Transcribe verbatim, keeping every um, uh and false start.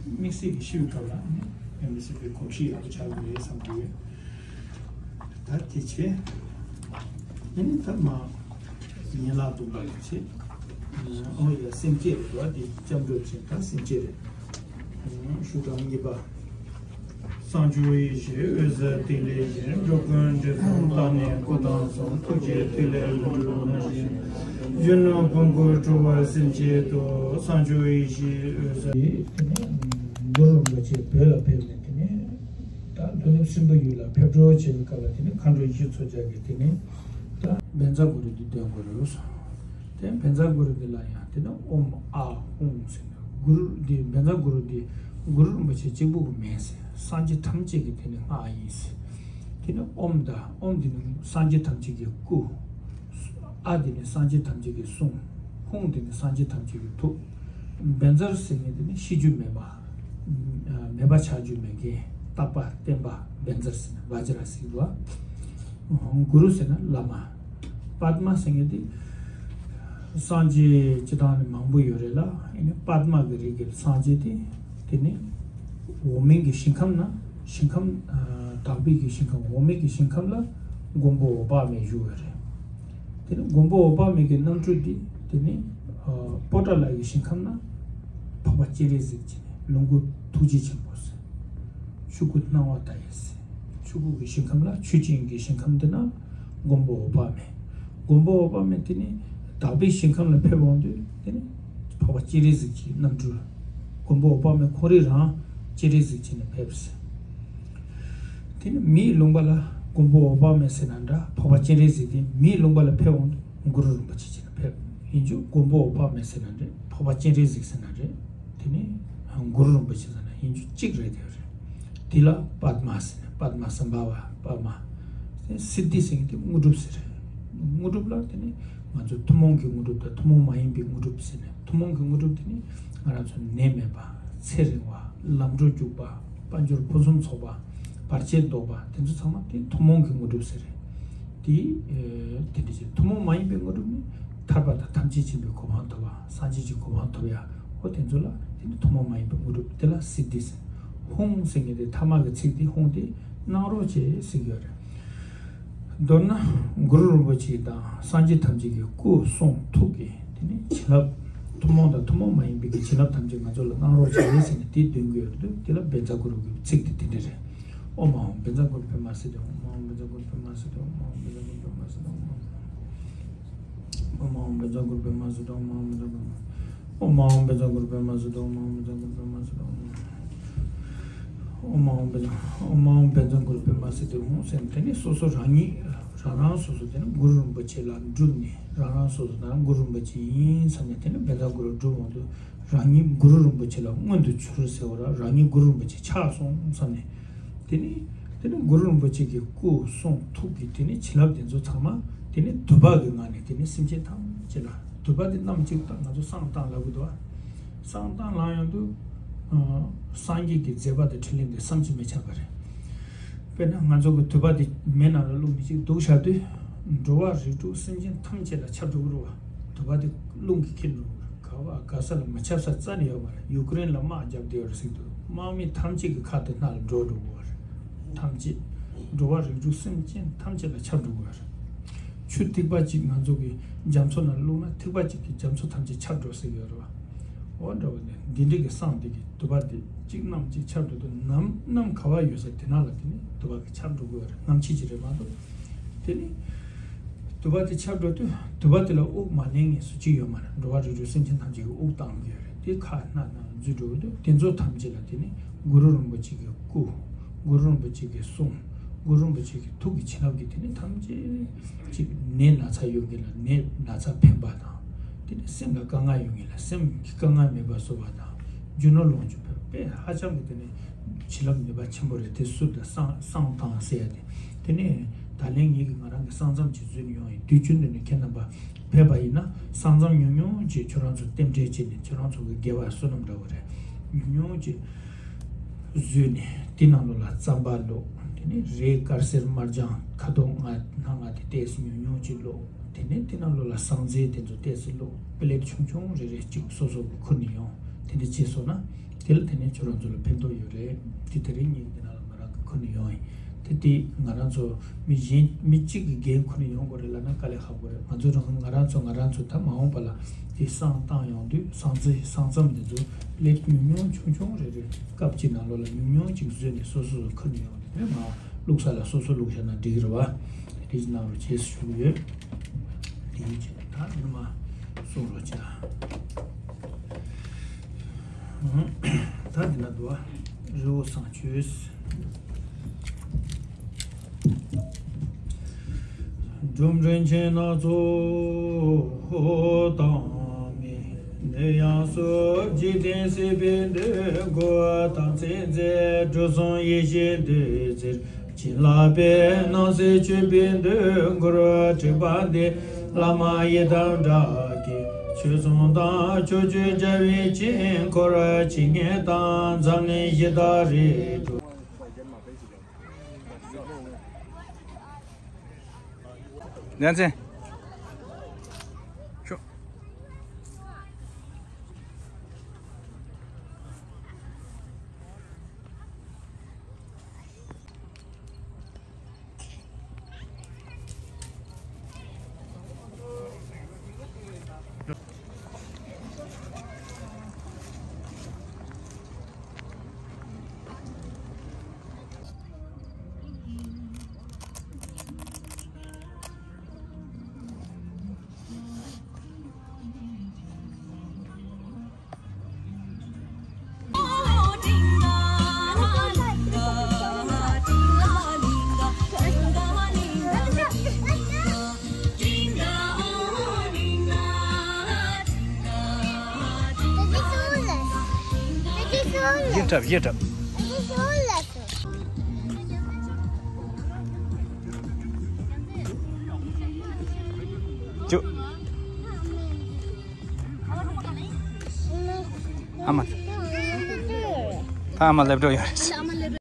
དམིགས་བསལ་གྱི་ཤི་བའི་སྐབས་ལ་ནི་ཡང་མི་སྲིད་པའི་གོམས་གཤིས་ཡག་པོ་ཆགས་ཀྱི་རེད་བསམ་གྱི་ཡོད། ད་དེ་བྱས། དེ་ནི་ད་མ་ཡན་ལག་བདུན་པ་དེ་བྱས། ཨོ་ཡ་སེམས་བསྐྱེད་རེད་བ། དེ་སྐྱབས་འགྲོ་བྱས་ད་སེམས་བསྐྱེད་རེད། ཞུ་དང་གཉིས་པ། གསང་མཆོག་ཡེ་ཤེས་འོད་ཟེར་ཐིག་ལེ་བཞིན། འགྲོ་ཀུན་འདྲེས་སོགས་དག་ནི་སྐུ་དང་གསུམ། ཐུགས་རྗེའི་ཐིག་ལེ་ལྷུན་གྲུབ་ནང་བཞིན། གཞོན་ནུ་ཕུང་པོའི་སྤྲུལ་པ་སེམས་བསྐྱེད་དོ། གསང་མཆོག་ཡེ་ཤེས་འོད་ཟེར། དེ་ནས་གུ་རུ་རིན་པོ་ཆེ་བོད་ལ་ཕེབས་ནས་དེ་ནས་ད་མདོ་ནུབ་སྲིན་པོའི་ཡུལ་ལ་ཕེབས་འགྲོ་བྱེད་པའི་སྐབས་ལ་དེ་ནས་མཁའ་འགྲོ་ཡེ་ཤེས་མཚོ་རྒྱལ་གྱིས་དེ་ནས་ད་བཛྲ་གུ་རུ་འདི་འདོན་དགོས་རེད། དེ་བཛྲ་གུ་རུ་འདི་ལ་ཡང་དེ་ནས་ཨོཾ་ཨཱཿཧཱུྃ་ཟེར་ནས་གུ་རུ་འདི་བཛྲ་གུ་རུ་འདི་གུ་རུ་རིན་པོ་ཆེ་གཅིག་པུ་གི་མིང་ཟེར། སངས་རྒྱས་ཐམས་ཅད་ཀྱི་དེ་ནས་སྔགས་ཡིན་ཟེར། དེ་ནས་ཨོཾ་དང་ཨོཾ་འདི་ནི་སངས་རྒྱས་ཐམས་ཅད་ཀྱི་སྐུ། ཨཱཿ་འདི་ནི་སངས་རྒྱས་ཐམས་ཅད་ཀྱི་གསུང་། ཧཱུྃ་འདི་ནི་སངས་རྒྱས་ཐམས་ཅད་ཀྱི་ཐུགས། བཛྲ་ཟེར་མཁན་དེ་ནི་ཤི་རྒྱུ་མེད་པ། མེད་པ་ཆགས་རྒྱུ་མེད་མཁན། རྟག་པ་བརྟན་པ་བཛྲ་ཟེར་ན་བཛྲ་ཟེར་བ། གུ་རུ་ཟེར་ན་བླ་མ། པདྨ་ཟེར་མཁན་དེ་སངས་རྒྱས་སྤྱི་བཏང་ནི་མང་པོ་ཡོད་རེད་ལ། ཨ་ནི་པདྨ་གི་རིགས་ཀྱི་སངས་རྒྱས་དེ་དེ་ནི་འོག་མིན་གྱི་ཞིང་ཁམས་ན་ཞིང་ཁམས། དག་པའི་གི་ཞིང་ཁམས། འོག་མིན་གྱི་ཞིང་ཁམས་ལ་མགོན་པོ་འོད་དཔག་མེད་བཞུགས་ཡོད་རེད། དེ་ནི་མགོན་པོ་འོད་དཔག་མེད་ཀྱི་རྣམ་སྤྲུལ་འདི་དེ་ནི་པོ་ཏ་ལ་ཡི་ཞིང་ཁམས་ན་འཕགས་པ་སྤྱན་རས་གཟིགས་ཀྱི་ལོངས་སྐུ་ཐུགས་རྗེ་ཆེན་པོ་ཟེར། ཆོས་སྐུ་སྣང་བ་མཐའ་ཡས་ཟེར། ཆོས་སྐུ་གི་ཞིང་ཁམས་ལ་ཆོས་ཅན་གྱི་ཞིང་ཁམས་འདི་ན་མགོན་པོ་འོད་དཔག་མེད། མགོན་པོ་འོད་དཔག་མེད་དེ་ནི་དག་པའི་ཞིང་ཁམས་ལ་ཕེབས་འོང་དུས་དེ་ནི་འཕགས་པ་སྤྱན་རས་གཟིགས་ཀྱི་རྣམ་སྤྲུལ། མགོན་པོ་འོད་དཔག་མེད་ཁོང་རང་སྤྱན་རས་གཟིགས་ཀྱི་ནས་ཕེབས་ཟེར། དེ་ནི་མིའི་ལུང་པ་ལ་མགོན་པོ་འོད་དཔག་མེད་ཟེར་ན་འདྲ། འཕགས་པ་སྤྱན་རས་གཟིགས་དེ་མིའི་ལུང་པ་ལ་ཕེབས་འོང་དུས་གུ་རུ་རིན་པོ་ཆེ་ཅན་ལ་ཕེབས། ཡིན་རྒྱུ་མགོན་པོ་འོད་དཔག་མེད་ཟེར་ན་འདྲ། འཕགས་པ་སྤྱན་རས་གཟིགས་ཟེར་ན་འདྲ། དེ་ནི་གུ་རུ་རིན་པོ་ཆེ་ཟེར་ན་ཡིན་རྒྱུ་གཅིག་རེད། དེ་རེད། དེ་ལ་པདྨ་ཟེར་ནས་པདྨ་སམ་བྷ་ཝ་པདྨ། སིདྡྷི་ཟེར་མཁན་དེ་དངོས་གྲུབ་ཟེར་རེད། དངོས་གྲུབ་ལ་དེ་ནི་ང་ཚོ་ཐུན་མོང་གི་དངོས་གྲུབ་དང་ཐུན་མོང་མ་ཡིན་པའི་དངོས་གྲུབ་ཟེར་ནས། ཐུན་མོང་གི་དངོས་གྲུབ་དེ་ནི་ང་རང་ཚོ་ནད་མེད་པ། ཚེ་རིང་བ། ལམ་འགྲོ་རྒྱུག་པ། དཔལ་འབྱོར་ཕུན་སུམ་ཚོགས་པ། བར་ཆད་བཟློག་པ། དེ་ཚོ་ཚང་མ་དེ་ཐུན་མོང་གི་དངོས་གྲུབ་ཟེར་རེད། དེ་དེ་འདྲ་བྱས། ཐུན་མོང་མ་ཡིན་པའི་དངོས་གྲུབ་ནི་ཐར་པ་དང་ཐམས་ཅད་མཁྱེན་པའི་གོ་འཕང་ཐོབ་པ། སངས་རྒྱས་ཀྱི་གོ་འཕང་ཐོབ་ཡ། འོ་དེ་ཚོ་ལ་དེ་ནི་ཐུན་མོང་མ་ཡིན་པའི་དངོས་གྲུབ་དེ་ལ་སིདྡྷི་ཟེར། ཧཱུྃ་ཟེར་མཁན་དེ་ཐ་མ་གི་ཚིག་དེ་ཧཱུྃ་དེ་གནང་རོགས་བྱེད་ཟེར་གྱི་ཡོད་རེད། མདོར་ན་གུ་རུ་རིན་པོ་ཆེ་དང་སངས་རྒྱས་ཐམས་ཅད་ཀྱི་སྐུ་གསུང་ཐུགས་ཀྱི་དེ་ནི་བྱིན་རླབས། ཐུན་མོང་དང་ཐུན་མོང་མ་ཡིན་པའི་གི་བྱིན་རླབས་ཐམས་ཅད་ང་ཚོ་ལ་གནང་རོགས་བྱེད་ཟེར་ནས་དེ་འདོན་གྱི་ཡོད་རེད། དེ་ལ་བཛྲ་གུ་རུ་གི་ཚིག་དེ་དེ་འདྲ་རེད། ཨོཾ་ཨཱཿཧཱུྃ་བཛྲ་གུ་རུ་པདྨ་སིདྡྷི་ཧཱུྃ། ཨོཾ་ཨཱཿཧཱུྃ་བཛྲ་གུ་རུ་པདྨ་སིདྡྷི་ཧཱུྃ། ཨོཾ་ཨཱཿཧཱུྃ་བཛྲ་གུ་རུ་པདྨ་སིདྡྷི་ཧཱུྃ། ཨོཾ་ཨཱཿཧཱུྃ་བཛྲ་གུ་རུ་པདྨ་སིདྡྷི་ཧཱུྃ། ཨོཾ་ཨཱཿཧཱུྃ་བཛྲ་གུ་རུ་པདྨ་སིདྡྷི་ཧཱུྃ། ཨོཾ་ཨཱཿཧཱུྃ་བཛྲ་གུ་རུ་པདྨ་སིདྡྷི་ཧཱུྃ། ཨོཾ་ཨཱཿཧཱུྃ་བཛྲ། ཨོཾ་ཨཱཿཧཱུྃ་བཛྲ་གུ་རུ་པདྨ་སིདྡྷི་ཧཱུྃ་ཟེར་ནས་དེ་ནི་སོ་སོ་རང་ཉིད་རང་རང་སོ་སོ་དེ་ནི་གུ་རུ་རིན་པོ་ཆེ་ལ་འགྲུབ་ནས། རང་རང་སོ་སོ་དང་གུ་རུ་རིན་པོ་ཆེ་ཡིན་བསམ་ནས། དེ་ནི་བཛྲ་གུ་རུ་སྒྲུབ་འོང་དུས་རང་ཉིད་གུ་རུ་རིན་པོ་ཆེ་ལ་མངོན་དུ་གྱུར་ཟེར་བ་ར། རང་ཉིད་གུ་རུ་རིན་པོ་ཆེ་ཆགས་སོང་བསམ་ནས། དེ་ནི་དེ་ནི་གུ་རུ་རིན་པོ་ཆེ་གི་སྐུ་གསུང་ཐུགས་ཀྱི་དེ་ནི་བྱིན་རླབས་དེ་ཚོ་ཚང་མ་དེ་ནི་དུད་པ་གི་ངང་ནས་དེ་ནི་སེམས་ཅན་ཐམས་ཅད་ལ། དུད་པ་དེ་ནམ་གཅིག་ད་ང་ཚོ་བསང་བཏང་ལབ་གི་འདུག་བ། བསང་བཏང་ལབ་ཡོང་དུས། སངས་རྒྱས་ཀྱི་མཛད་པ་དང་འཕྲིན་ལས་འདི་བསམ་གྱིས་མི་ཁྱབ་པ་རེད། དཔེར་ན་ང་ཚོ་གི་དུད་པ་དེ་མེ་ནང་ལ་བླུགས་ནས་ཅིག་དུག་བཞག་དུས། འགྲོ་བ་རིགས་དྲུག་སེམས་ཅན་ཐམས་ཅད་ལ་ཁྱབ་འགྲོ་གི་རེད་བ། དུད་པ་དེ་རླུང་གིས་འཁྱེར་འགྲོ་གི་རེད། ག་བ་ག་ས་ལ་མི་ཁྱབ་ས་རྩ་ནས་ཡོད་མ་རེད། ཡུ་ཀེ་རེན་ལ་དམག་བརྒྱབ་བསྡད་ཡོད་རེད་ཟེར་གི་འདུག་དམག་མི་ཐམས་ཅད་ཀྱི་ཁ་དེ་སྣ་ལ་འགྲོ་འགྲོ་གི་རེད། ཐམས་ཅད། འགྲོ་བ་རིགས་དྲུག་སེམས་ཅན་ཐམས་ཅད་ལ་ཁྱབ་འགྲོ་གི་རེད། ཆུ་ཐིགས་པ་གཅིག་ང་ཚོ་གི་རྒྱ་མཚོ་ནང་བླུགས་ན་ཐིགས་པ་གཅིག་གིས་རྒྱ་མཚོ་ཐམས་ཅད་ཁྱབ་འགྲོ་ཟེར་གི་ཡོད་རེད་བ། འོ་འདྲ་བ་ནི་འདི་འདྲ་གི་བསང་དེ་གིས་དུད་པ་དེ་གཅིག་ནམ་གཅིག་ཁྱབ་འགྲོ་དུས། ནམ་ནམ་ག་བ་ཡོད་ས་དེ་ནང་ལ་དེ་ནི་དུད་པ་གིས་ཁྱབ་འགྲོ་གི་ཡོད་རེད། ནམ་འཆི་གི་རེད་མ་གཏོགས། དེ་ནི་དུད་པ་དེ་ཁྱབ་འགྲོ་དུས་དུད་པ་དེ་ལ་དབུགས་མ་ལེན་མཁན་སུ་གཅིག་ཡོད་མ་རེད། འགྲོ་བ་རིགས་དྲུག་སེམས་ཅན་ཐམས་ཅད་ཀྱིས་དབུགས་བཏང་གི་ཡོད་རེད། དེ་ཁ་སྣ་ནང་འཛུལ་འགྲོ་གི་འདུག་དེ་ཚོ་ཐམས་ཅད་ལ་དེ་ནི་གུ་རུ་རིན་པོ་ཆེ་གི་སྐུ། གུ་རུ་རིན་པོ་ཆེ་གི་གསུང་། གུ་རུ་རིན་པོ་ཆེ་གི་ཐུགས་ཀྱི་བྱིན་རླབས་ཀྱིས་དེ་ནི་ཐམས་ཅད་ཅིག་ནད་ན་ཚ་ཡོད་མཁན་ལ་ནད་ན་ཚ་ཕན་པ་དང་། དེ་ནི་སེམས་ལ་དཀའ་ངལ་ཡོད་མཁན་ལ་སེམས་ཀྱི་དཀའ་ངལ་མེད་པ་བཟོ་བ་དང་། རྒྱུ་ནོར་ལོངས་སྤྱོད་ཕན་པ་དཔེ་ཧ་ཅང་གི་དེ་ནི་བྱིན་རླབས་ནུས་པ་ཆེན་པོ་རེད། དེ་སུ་དང་བསང་བསང་བཏང་ཟེར་ཡ་དེ། དེ་ནི་ད་ལན་ངེད་ཀྱིས་ང་རང་གི་བསང་མཚམས་ཅིག་བཟོས་ནས་ཡོང་ཡིན། དུས་རྒྱུན་དུ་ནི་ཁྱེད་རྣམ་པ་ཕེབས་པ་ཡིན་ན་བསང་མཚམས་ཉུང་ཉུང་ཅིག་ཁྱོད་རང་ཚོ་རྟེན་འབྲེལ་བྱས་ནས་ཁྱོད་རང་ཚོ་གི་དགེ་བ་བསོད་ནམས་འདྲ་བོ་རེད། ཉུང་ཉུང་ཅིག་བཟོས་ནས་དེ་ནང་ལོགས་ལ་རྩམ་པ་བླུགས། དེ་ནས་རས་དཀར་སེར་དམར་ལྗང་ཁ་དོག་ལྔ་སྣ་ལྔ་དེ་ཏོག་ཙམ་ཉུང་ཉུང་ཅིག་བླུགས། དེ་ནས་དེ་ནང་ལོགས་ལ་བསང་རྫས་དེ་ཚོ་ཏོག་ཙམ་བླུགས། པི་ལེ་ཊི་ཆུང་ཆུང་རེ་རེ་གཅིག་སོ་སོ་གི་ཁུར་ནས་ཡོང་། དེ་འདྲ་བྱས་སོང་ན། དེ་ལ་དེ་ནས་ཁྱོད་རང་ཚོ་ལ་ཕན་ཐོགས་ཡོད་རེད། དེ་དེ་རིང་ངས་འདི་ནང་ལ་ང་རང་གིས་ཁུར་ནས་ཡོང་ཡིན། དེ་དེ་ང་རང་ཚོ་མི་གཞན་མི་གཅིག་གིས་འགན་ཁུར་ནས་ཡོང་དགོས་རེད་ལབ་ན་དཀའ་ལས་ཁག་པོ་རེད། ང་ཚོ་རང་ང་རང་ཚོ་ང་རང་ཚོ་ད་མ་འོངས་པ་ལ་དེ་བསང་བཏང་ཡོང་དུས་བསང་རྫས་བསང་རྫམ་འདི་ཚོ་ལེབ་ཉུང་ཉུང་ཆུང་ཆུང་རེ་རེ་ཀབ་གཅིག་ནང་ལོགས་ལ་ཉུང་ཉུང་ཅིག་བཟོས་ནས་སོ་སོ་སོ་ཁུར་ནས་ཡོང་དུས་དེ་མ་བླུགས་ས་ལ་སོ་སོ་བླུགས་བཞག་ན་འགྲིག་གི་རེད་བ། དེ་འདྲ་ཅིག་གནང་རོགས་བྱེད་ཞུ་གི་ཡོད། དེ་ཡིན་ཕྱིན་ད་ནི་མ་གསུང་རོགས་བྱ། ད་འདི་ན་འདུག་བ། རི་བོ་བསང་མཆོད། འབྲུམ་རིན་ཆེན་སྣ་ཚོགས་དང་མི་ནད་ཡམས་སོགས་འཇིག་རྟེན་སྲིད་པའི་འདོད་དགུ་དམ་ཚིག་མཛད། འགྲོ་གསུམ་ཡེ་ཤེས་འདུས་ཚེ། བྱིན་རླབས་པའི་སྣང་སྲིད་མཆོད་པའི་འདོད་དགུར། འཁྲིག་པ་འདི་བླ་མ་ཡི་དམ་དགྲ་བགེགས་ཆོས་སྲུང་དང་། ཕྱོགས་བཅུའི་རྒྱལ་བའི་དཀྱིལ་འཁོར། ཇི་སྙེད་དང་འཛམ་གླིང་གཞི་བདག་རིགས་དྲུག་ལན་ཚན། ཡིད་འཁྲབ་ཡིད་འཁྲབ། ཅུ། ཨ་མ། ཨ་མ་སླེབས་འགྲོ་ཡོད་རེད།